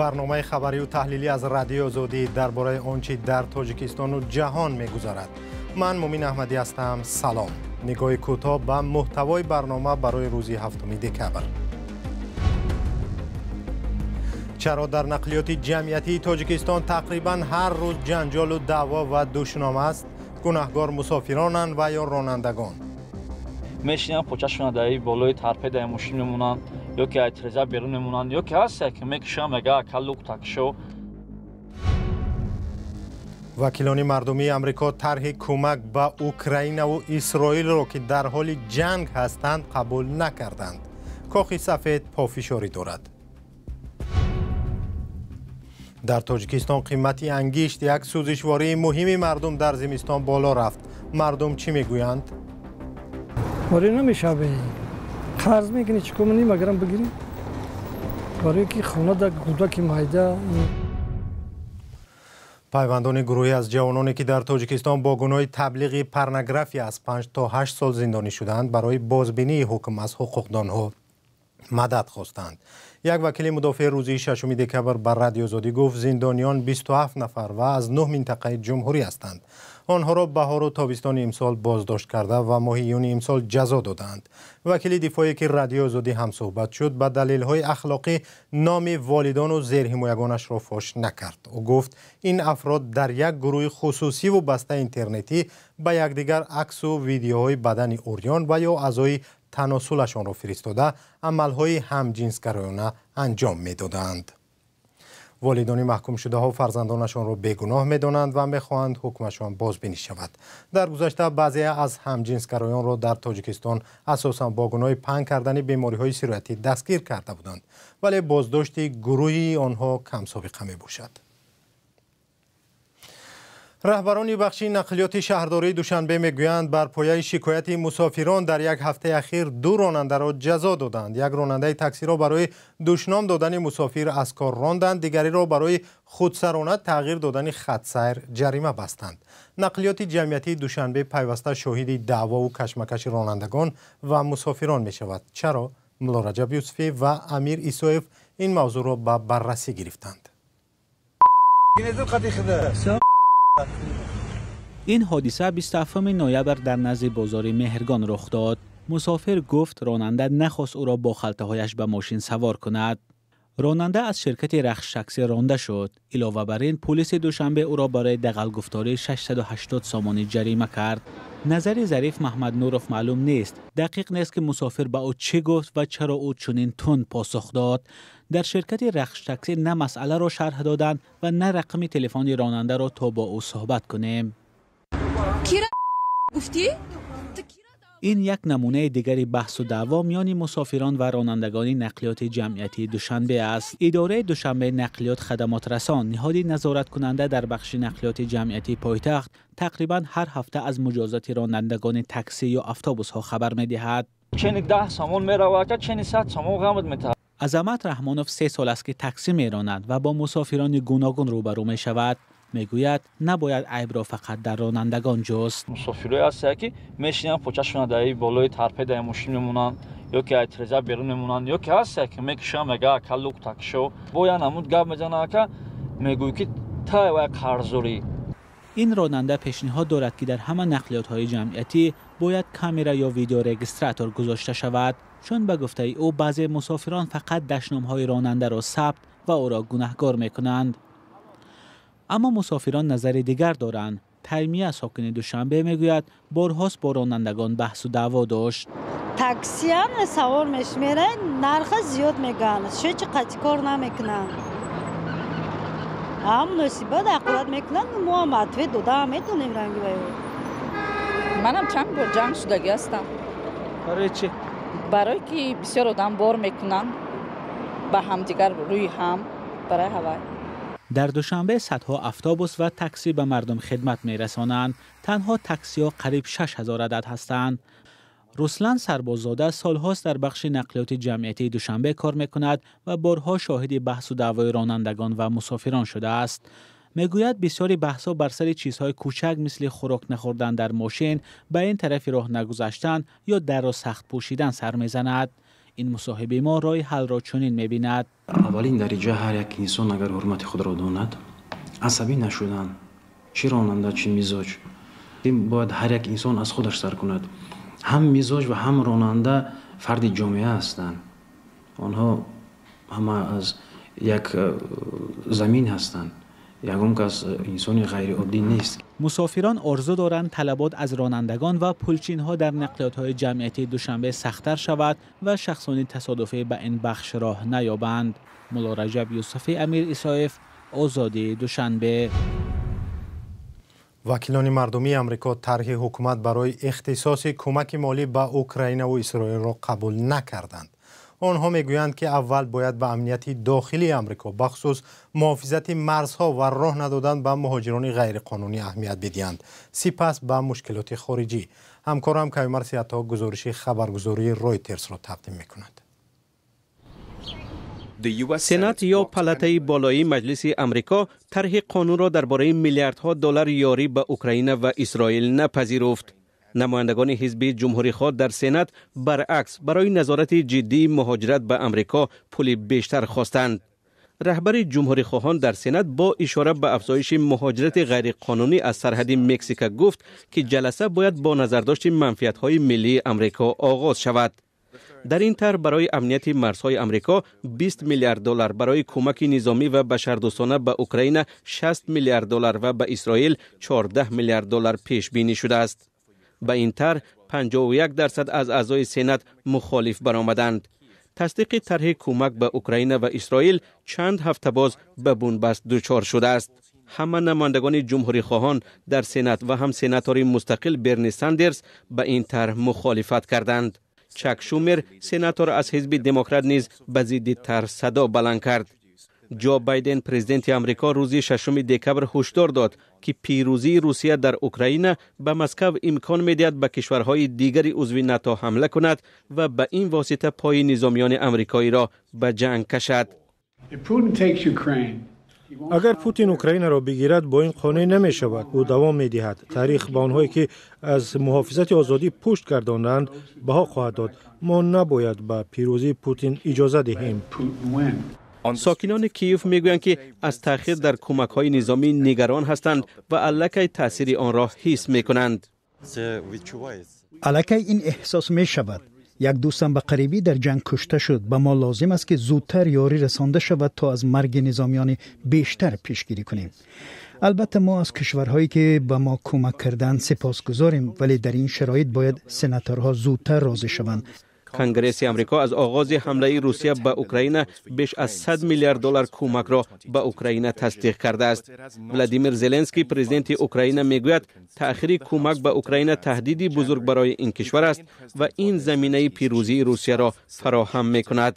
Барномаи хабарию таҳлилӣ аз Радиои Озодӣ дар бораи он чӣ дар Тоҷикистону ҷаҳон мегузарад. Ман Мумин Аҳмадӣ ҳастам. Салом. Нигоҳи кӯтоҳ ба муҳтавои барнома барои рӯзи 7 декабр. Чаро дар нақлиёти ҷамъиятии Тоҷикистон тақрибан ҳар рӯз ҷанҷолу даъво ва душном аст? Гунаҳгор мусофиронанд ва ё ронандагон? Мешинанд, почашона дар болои торпедаи мошин мемонанд, ё ки аз тиреза берун мемонанд, ё ки ҳаст ки мекушанд, мега ака лук такшо. Вакилони мардумии Амрико тарҳи кӯмак ба Украинаву Исроилро, ки дар ҳоли ҷанг ҳастанд, қабул накарданд. Кохи Сафед пофишорӣ дорад. Дар Тоҷикистон қимати ангишт, як сӯзишвории муҳими мардум, дар зимистон боло рафт. Мардум чӣ мегӯянд? Барои намешаве. Қарз мекунӣ, чӣ кор мекунӣ, магарам бигирӣ? Барои ки хона да кӯдаки майда. Пайвандони гурӯҳе аз ҷавононе, ки дар Тоҷикистон бо гуноҳи таблиғи порнография аз 5 то 8 сол зиндонӣ шуданд, барои бозбинии ҳукм аз ҳуқуқдонҳо мадад хостанд. Як вакили мудофеъ рӯзи 6 декабр ба Радиои Озодӣ гуфт, зиндониён 27 нафар ва аз 9 минтақаи ҷумҳурӣ ҳастанд. Онҳоро баҳору тобистони имсол боздошт карда ва моҳи июни имсол ҷазо додаанд. Вакили дифоие, ки Радиои Озодӣ ҳамсӯҳбат шуд, ба далелҳои ахлоқӣ номи волидону зерҳимоягонашро фош накард. Ӯ гуфт, ин афрод дар як гурӯҳи хусусиву бастаи интернетӣ ба якдигар аксу видеоҳои бадани урён ва ё аъзои таносулашонро фиристода, амалҳои ҳамҷинсгароёна анҷом медоданд. Волидони маҳкумшудаҳо фарзандонашонро бегуноҳ медонанд ва мехоҳанд ҳукмашон бозбинӣ шавад. Дар гузашта баъзе аз ҳамҷинсгароёнро дар Тоҷикистон асосан бо гуноҳи паҳн кардани бемориҳои сироятӣ дастгир карда буданд, вале боздошти гурӯҳи онҳо камсобиқа мебошад. Раҳбарони бахши нақлиёти шаҳрдории Душанбе мегӯянд, бар пояи шикояти мусофирон дар як ҳафтаи ахир 2 ронандаро ҷазо доданд. Як ронандаи таксиро барои душном додани мусофир аз кор ронданд, дигариро барои худсарона тағйир додани хатсайр ҷарима бастанд. Нақлиёти ҷамъиятии Душанбе пайваста шоҳиди даъвову кашмакаши ронандагон ва мусофирон мешавад. Чаро? Мулло Раҷаб Юсуфӣ ва Амир Исоев ин мавзӯъро ба баррасӣ гирифтанд. Ин ҳодиса 27 ноябр дар назди бозори Меҳргон рух дод. Мусофир гуфт, ронанда нахост ӯро бо халтаҳояш ба мошин савор кунад. Ронанда аз ширкати Рахш такси ронда шуд. Илова бар ин, полиси Душанбе ӯро барои дағалгуфторӣ 680 сомонӣ ҷарима кард. Назари Зариф Маҳмаднуров маълум нест. Дақиқ нест, ки мусофир ба ӯ чӣ гуфт ва чаро ӯ чунин тунд посух дод. Дар ширкати Рахш такси на масъаларо шарҳ доданд ва на рақами телефони ронандаро то бо ӯ суҳбат кунем. Ин як намунаи дигари баҳсу даъво миёни мусофирон ва ронандагони нақлиёти ҷамъиятии Душанбе аст. Идораи Душанбе нақлиёт хадамотрасон, ниҳоди назораткунанда дар бахши нақлиёти ҷамъиятии пойтахт, тақрибан ҳар ҳафта аз муҷозоти ронандагони таксӣ ё автобусҳо хабар медиҳад. Чени 10 сомон мерава, ака чени 100 сомон ғамат метаҳад. Азамат Раҳмонов 3 сол аст, ки таксӣ меронад ва бо мусофирони гуногун рӯбарӯ мешавад. Мегӯяд, набояд айбро фақат дар ронандагон ҷуст. Мусофирое ҳастанд, ки мешинанд, почашона дар болои торпедаи мошин мемонанд, ё ки аз тиреза берун мемонанд, ё ки ҳаст ки мекушанд, мега ака лук такшо. Бо як намуд гап мезанад, ака мегӯй, ки тай вай қарздорӣ. Ин ронанда пешниҳод дорад, ки дар ҳама нақлиётҳои ҷамъиятӣ бояд камера ё видеорегистратор гузошта шавад, чун ба гуфтаи ӯ баъзе мусофирон фақат дашномҳои ронандаро сабт ва ӯро гунаҳгор мекунанд. Аммо мусофирон назари дигар доранд. Таймия, сокини Душанбе, мегӯяд, борҳост бо ронандагон баҳсу даъво дошт. Таксиам савор мешмеранд, нарха зиёд мегӯянд, шечи қатъи кор намекунанд. Ҳам муносибат ақлат мекунанд, мо ҳам ответ дода метонем ранги вай. Манам чанд бор ҷанг шудагӣ ҳастам. Барои чӣ? Барои ки бисёр одам бор мекунанд ба ҳамдигар рӯи ҳам, барои ҳавай. Дар Душанбе садҳо автобус ва таксӣ ба мардум хидмат мерасонанд. Танҳо таксиҳо қариб 6000 адад ҳастанд. Руслан Сарбоззода солҳост дар бахши нақлиёти ҷамъиятии Душанбе кор мекунад ва борҳо шоҳиди баҳсу даъвои ронандагон ва мусофирон шудааст. Мегӯяд, бисёри баҳсҳо бар сари чизҳои кӯчак, мисли хӯрок нахӯрдан дар мошин, ба ин тарафи роҳ нагузаштан ё дарро сахт пӯшидан сар мезанад. Ин мусоҳиби мо роҳи ҳалро чунин мебинад. Аввалин дараҷа ҳар як инсон агар ҳурмати худро донад, асабӣ нашудан, чӣ ронанда, чӣ мизоҷ, бояд ҳар як инсон аз худаш сар кунад. Ҳам мизоҷ ва ҳам ронанда фарди ҷомеа ҳастанд. Онҳо ҳама аз як замин ҳастанд. Ягон кас инсони ғайриоддӣ нест. Мусофирон орзу доранд талабот аз ронандагон ва пулчинҳо дар нақлиётҳои ҷамъиятии Душанбе сахттар шавад ва шахсони тасодуфӣ ба ин бахш роҳ наёбанд. Мулло Раҷаб Юсуфӣ, Амир Исоев, Озодӣ, Душанбе. Вакилони мардумии Амрико тарҳи ҳукумат барои ихтисоси кӯмаки молӣ ба Украина ва Исроилро қабул накарданд. Онҳо мегӯянд, ки аввал бояд ба амнияти дохилии Амрико, бахусус муҳофизати марзҳо ва роҳ надодан ба муҳоҷирони ғайриқонунӣ аҳамият бидиҳанд, сипас ба мушкилоти хориҷӣ. Ҳамкорам Каюмар Сиято гузориши хабаргузории Ройтерсро тақдим мекунад. Сенат ё палатаи болоии Маҷлиси Амрико тарҳи қонунро дар бораи миллиардҳо доллар ёрӣ ба Украина ва Исроил напазируфт. Намояндагони ҳизби ҷумҳурихоҳ дар Сенат баръакс барои назорати ҷиддии муҳоҷират ба Амрико пули бештар хостанд. Раҳбари ҷумҳурихоҳон дар Сенат бо ишора ба афзоиши муҳоҷирати ғайриқонунӣ аз сарҳади Мексика гуфт, ки ҷаласа бояд бо назардошти манфиатҳои миллии Амрико оғоз шавад. Дар ин тарҳ барои амнияти марзҳои Амрико 20 миллиард доллар, барои кӯмаки низомӣ ва башардӯстона ба Украина 60 миллиард доллар ва ба Исроил 14 миллиард доллар пешбинӣ шудааст. Ба ин тарҳ 51% аз аъзои Сенат мухолиф баромаданд. Тасдиқи тарҳи кӯмак ба Украина ва Исроил чанд ҳафта боз ба бунбаст дучор шудааст. Ҳама намояндагони ҷумҳурихоҳон дар Сенат ва ҳам сенатори мустақил Берни Сандерс ба ин тарҳ мухолифат карданд. Чак Шумер, сенатор аз ҳизби демократ, низ ба зидди тарҳ садо баланд кард. Ҷо Байден, президенти Амрико, рӯзи 6 декабр ҳушдор дод, ки пирӯзии Русия дар Украина ба Москав имкон медиҳад ба кишварҳои дигари узви НАТО ҳамла кунад ва ба ин восита пои низомиёни амрикоиро ба ҷанг кашад. Агар Путин Украинаро бигирад, бо ин қонеъ намешавад. Ӯ давом медиҳад. Таърих ба онҳое, ки аз муҳофизати озодӣ пушт гардонданд, баҳо хоҳад дод. Мо набояд ба пирӯзии Путин иҷоза диҳем. Сокинони Киев мегӯянд, ки аз таъхир дар кӯмакҳои низомӣ нигарон ҳастанд ва аллакай таъсири онро ҳис мекунанд. Аллакай ин эҳсос мешавад. Як дӯстам ба қарибӣ дар ҷанг кушта шуд. Ба мо лозим аст, ки зудтар ёрӣ расонда шавад, то аз марги низомиёни бештар пешгирӣ кунем. Албатта, мо аз кишварҳое, ки ба мо кӯмак карданд, сипосгузорем, вале дар ин шароит бояд сенаторҳо зудтар розӣ шаванд. Конгресси Амрико аз оғози ҳамлаи Русия ба Украина беш аз 100 миллиард доллар кӯмакро ба Украина тасдиқ кардааст. Владимир Зеленский, президенти Украина, мегӯяд, таъхири кӯмак ба Украина таҳдиди бузург барои ин кишвар аст ва ин заминаи пирӯзии Русияро фароҳам мекунад.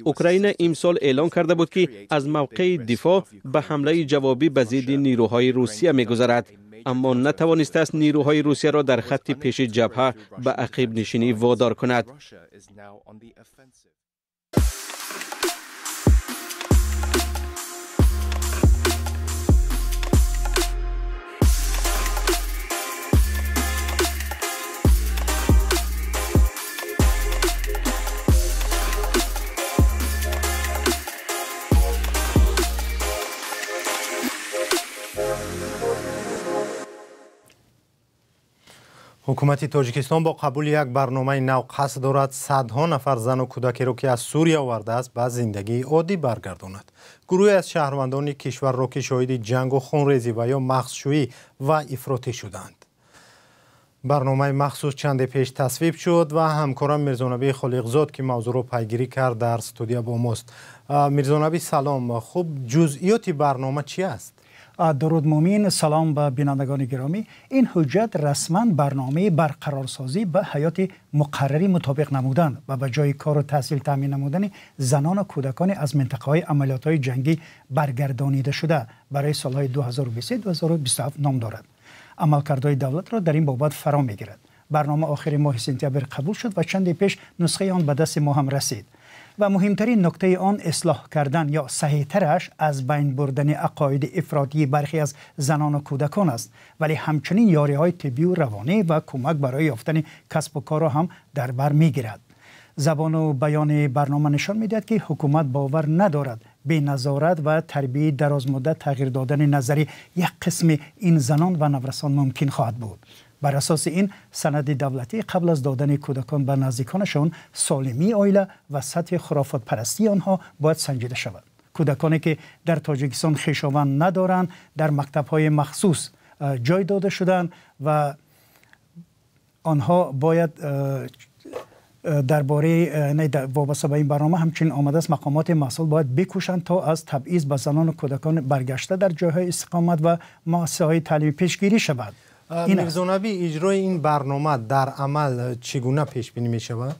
Украина имсол эълон карда буд, ки аз мавқеи дифоъ ба ҳамлаи ҷавобӣ ба зидди нирӯҳои Русия мегузарад, аммо натавонистааст нирӯҳои Русияро дар хатти пеши ҷабҳа ба ақибнишинӣ водор кунад. Ҳукумати Тоҷикистон бо қабули як барномаи нав қасд дорад садҳо нафар зану кӯдакеро, ки аз Сурия овардааст, ба зиндагии оддӣ баргардонад. Гурӯҳе аз шаҳрвандони кишварро, ки шоҳиди ҷангу хунрезӣ ва ё махсшӯӣ ва ифротӣ шуданд. Барномаи махсус чанде пеш тасвиб шуд ва ҳамкорам Мирзонабӣ Холиқзод, ки мавзӯъро пайгирӣ кард, дар студия бо мост. Мирзонабӣ, салом. Хуб, ҷузъиёти барнома чӣ аст? Дуруд Мумин, салом ба бинандагони гиромӣ. Ин ҳуҷҷат расман барномаи барқарорсозӣ ба ҳаёти муқаррарӣ мутобиқ намудан ва ба ҷои кору таҳсил таъмин намудани занону кӯдакони аз минтақаҳои амалиётҳои ҷангӣ баргардонида шуда барои солҳои 2023-2027 ном дорад. Амалкардҳои давлатро дар ин бобат фаро мегирад. Барнома охири моҳи сентябр қабул шуд ва чанде пеш нусхаи он ба дасти мо ҳам расид. Ва муҳимтарин нуктаи он ислоҳ кардан ё саҳиҳтараш аз байн бурдани ақоиди ифротии бархе аз занону кӯдакон аст, вале ҳамчунин ёриҳои тиббию равонӣ ва кӯмак барои ёфтани касбу корро ҳам дар бар мегирад. Забон ва баёни барнома нишон медиҳад, ки ҳукумат бовар надорад бе назорат ва тарбияи дарозмуддат тағйир додани назари як қисми ин занон ва наврасон мумкин хоҳад буд. Бар асоси ин санади давлатӣ қабл аз додани кӯдакон ба наздиконашон солимии оила ва сатҳи хурофотпарастии онҳо бояд санҷида шавад. Кӯдаконе ки дар Тоҷикистон хешованд надоранд, дар мактабҳои махсус ҷой дода шуданд ва онҳо бояд дар бораи вобаста ба ин барнома ҳамчунин омадааст, мақомоти масъул бояд бикӯшанд то аз табъиз ба занон ва кӯдакон баргашта дар ҷойҳои истиқомат ва муассисаҳои таълимӣ пешгирӣ шавад. Мирзонаби, иҷрои ин барнома дар амал чӣ гуна пешбинӣ мешавад?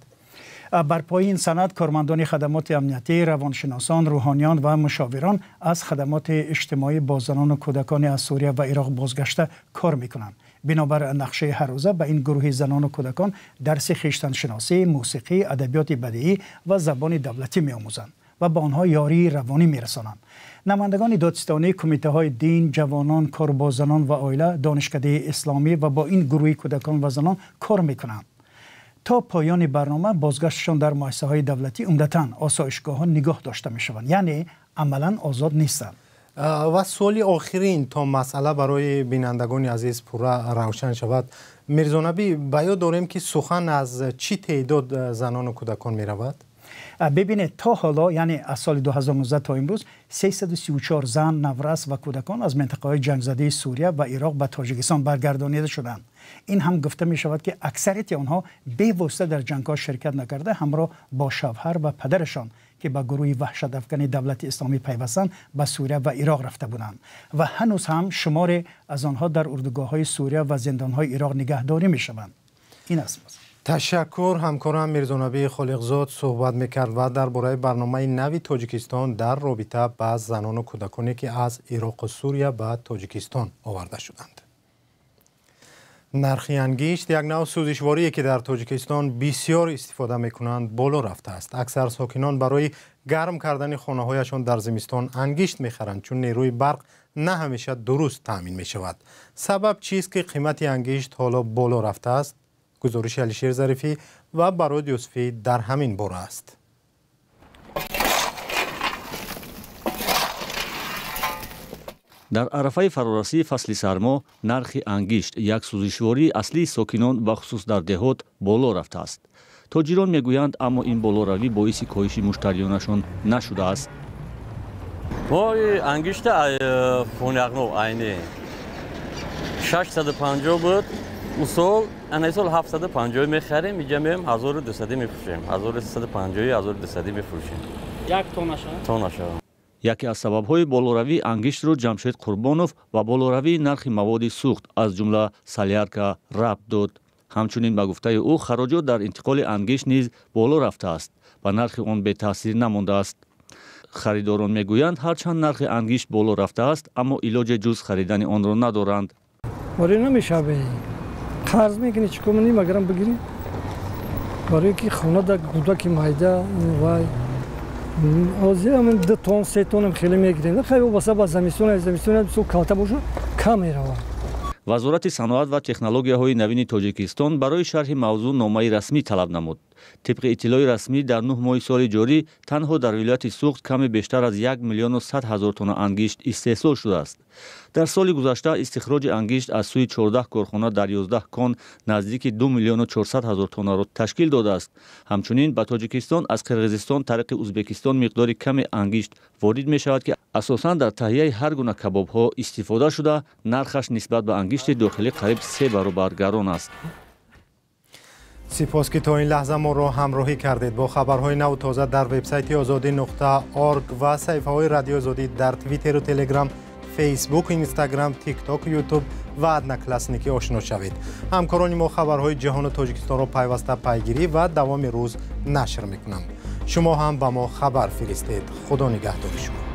Бар пои ин санад кормандони хадамоти амниятӣ, равоншиносон, рӯҳониён ва мушовирон аз хадамоти иҷтимоӣ бо занон ва кӯдакони аз Сурия ва Ироқ бозгашта кор мекунанд. Бинобар нақшаи ҳаррӯза ба ин гурӯҳи занон ва кӯдакон дарси хештаншиносӣ, мусиқӣ, адабиёти бадиӣ ва забони давлатӣ меомӯзанд ва ба онҳо ёрии равонӣ мерасонанд. Намояндагони додситонии кумитаҳои дин, ҷавонон, кор бо занон ва оила, донишкадаи исломӣ ва бо ин гурӯҳи кӯдакон ва занон кор мекунанд. То поёни барнома бозгаштшон дар муассисаҳои давлатӣ, умдатан осоишгоҳҳо нигоҳ дошта мешаванд, яъне амалан озод нестанд. Ва суоли охирин, то масъала барои бинандагони азиз пурра равшан шавад. Мирзонаби, ба ёд дорем, ки сухан аз чӣ теъдод занону кӯдакон меравад? Бибинед, то ҳоло, яъне аз соли 2019 то имрӯз, 334 зан, наврас ва кӯдакон аз минтақаҳои ҷангзадаи Сурия ва Ироқ ба Тоҷикистон баргардонида шуданд. Ин ҳам гуфта мешавад, ки аксарияти онҳо бевосита дар ҷангҳо ширкат накарда, ҳамроҳ бо шавҳар ва падарашон, ки ба гурӯҳи ваҳшатафкани давлати исломӣ пайвастанд, ба Сурия ва Ироқ рафта буданд ва ҳанӯз ҳам шуморе аз онҳо дар урдугоҳҳои Сурия ва зиндонҳои Ироқ нигаҳдорӣ мешаванд. Ин аст. Ташаккур. Ҳамкорам Мирзонаби Холиқзод суҳбат мекард ва дар бораи барномаи нави Тоҷикистон дар робита ба занону кӯдаконе, ки аз Ироқу Сурия ба Тоҷикистон оварда шуданд. Нархи ангишт, як нав сӯзишворие, ки дар Тоҷикистон бисёр истифода мекунанд, боло рафтааст. Аксар сокинон барои гарм кардани хонаҳояшон дар зимистон ангишт мехаранд, чун нерӯи барқ на ҳамеша дуруст таъмин мешавад. Сабаб чист, ки қимати ангишт ҳоло боло рафтааст? Гузориши Алишер Зарифӣ ва Барод Юсуфӣ дар ҳамин бора аст. Дар арафаи фарорасии фасли сармо нархи ангишт, як сӯзишвории аслии сокинон, бахусус дар деҳот, боло рафтааст. Тоҷирон мегӯянд, аммо ин болоравӣ боиси коҳиши муштариёнашон нашудааст. Мо ангишта фоняғно айни 650 буд, усол ана сол 750 мехарем, иҷа меем 1200 мефурӯшем, 1350, 1200 мефурӯшем. Як тоннаша? Тоннаша. Яке аз сабабҳои болоравии ангиштро Ҷамшед Қурбонов ва болоравии нархи маводи сӯхт, аз ҷумла солярка, рабт дод. Ҳамчунин, ба гуфтаи ӯ, хароҷот дар интиқоли ангишт низ боло рафтааст ва нархи он бетаъсир намондааст. Харидорон мегӯянд, ҳарчанд нархи ангишт боло рафтааст, аммо илоҷе ҷуз харидани онро надоранд. Вале намешавад. Қарз мекунӣ, чӣ кор мекунӣ, магарам бигирӣ? Барои ки хона дар кӯдаки майда вай ҳозир ҳамин 2 тонн, 3 тоннам хеле мегирем. Хай вобаста ба замистон, замистон бисёр калта бошад, кам меравад. Вазорати саноат ва технологияҳои навини Тоҷикистон барои шарҳи мавзӯъ номаи расмӣ талаб намуд. Тибқи иттилои расмӣ, дар 9 моҳи соли ҷорӣ танҳо дар вилояти Суғд каме бештар аз 1 100 000 тонна ангишт истеҳсол шудааст. Дар соли гузашта истихроҷи ангишт аз сӯи 14 корхона дар 11 кон наздики 2 400 000 тоннаро ташкил додааст. Ҳамчунин ба Тоҷикистон аз Қирғизистон тариқи Узбекистон миқдори ками ангишт ворид мешавад, ки асосан дар таҳияи ҳар гуна кабобҳо истифода шуда, нархаш нисбат ба ангишти дохилӣ қариб 3 баробар гарон аст. Сипос, ки то ин лаҳза моро ҳамроҳӣ кардед. Бо хабарҳои наву тоза дар вебсайти озодӣ.org ва саҳифаҳои Радиои Озодӣ дар Твиттеру Телеграм, Фейсбук, Инстаграм, Тикток, Ютуб ва Одноклассники ошно шавед. Ҳамкорони мо хабарҳои ҷаҳону Тоҷикистонро пайваста пайгирӣ ва давоми рӯз нашр мекунанд. Шумо ҳам ба мо хабар фиристед. Худо нигаҳдори шумо.